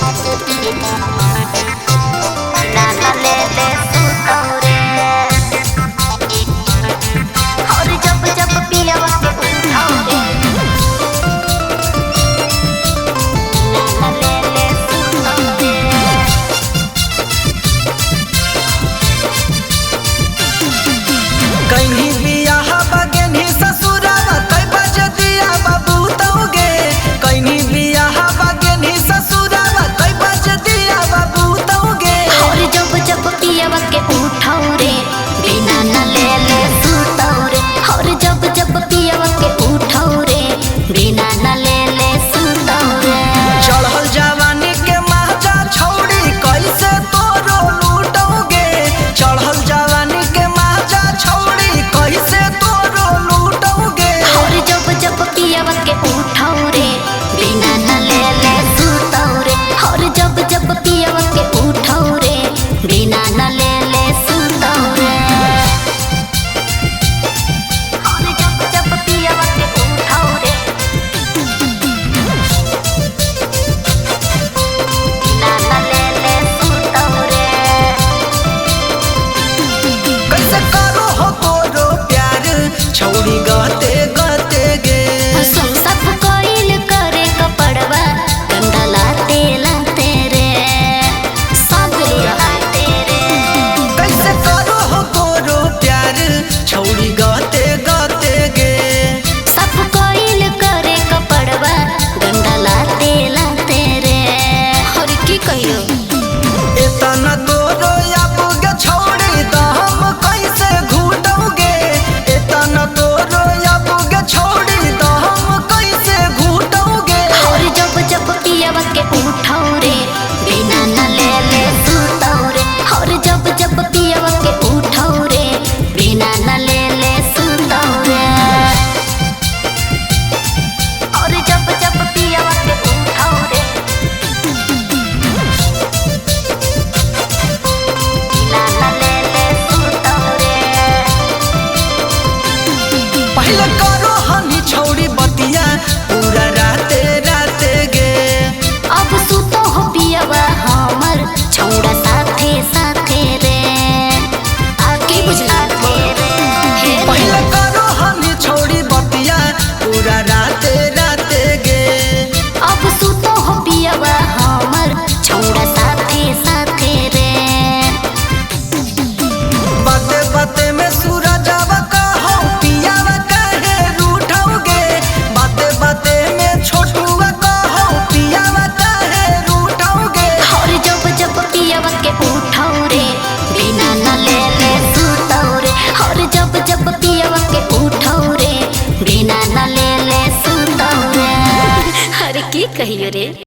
बिना न लेले सुतौ रे। और जब जब पियवा के उठौ रे, बिना न लेले सुतौ रे। कहीं बियाह बगेनी ससुरावा कई बज दिया बाबू तौगे। कहीं बियाह बगेनी ससुरावा कई बज दिया बाबू तौगे। और जब जब पियवा के उठौ रे, बिना न लेले सुतौ रे। और जब जब पियवा के उठौ रे, बिना न लेले सुतौ रे। चढ़ल जवानी के माजा छौड़ी कैसे तोरो लूटौगे। चढ़ल जवानी के माजा छौड़ी कैसे तोरो लूटौगे। और जब जब पियवा के उठौ रे, बिना न लेले सुतौ रे। और जब जब पियवा के उठौ रे, बिना न लेले सुतौ रे। और जब जब पियवा के उठौ रे, बिना न लेले सुतौ रे। कैसे करो हो तोरो प्यार छौड़ी गते गते गे। सुन सब कोइल करे कपड़वा गंदा लाते लाते रे, सब लाते रे। कैसे करो हो तोरो प्यार छौड़ी गते गते गे। सब कोइल करे कपड़वा गंदा लाते लाते रे। और की कहियो इतना तोरो अब गे छौड़ी दम कैसे घूटौगे। इतना तोरो अब गे छौड़ी दम कैसे घूटौगे। और जब जब पियवा के उठौ रे, बिना न लेले सुतौ रे। और जब जब पियवा के उठौ रे, बिना न लेले सुतौ रे। और जब जब पियवा के उठौ रे, बिना न लेले सुतौ रे। पहले करो हनी छौड़ी बतिया पूरा राते राते गे। अब सुतो हो पियवा हमर छौड़ा साथे साथे रे। आके बुझला रे। पहले करो हनी छौड़ी बतिया पूरा राते राते गे। अब सुतो हो पियवा हमर छौड़ा साथे साथे रे। बाते बाते में सूरजवा कहो पियावा काहे रूठौगे। बाते बाते में छोटुआ कहो पियावा काहे रूठौगे। और जब जब पियवा के उठौ रे, बिना न लेले सुतौ रे। और जब जब पियवा के उठौ रे, बिना न लेले सुतौ रे। अरे की कहियो रे।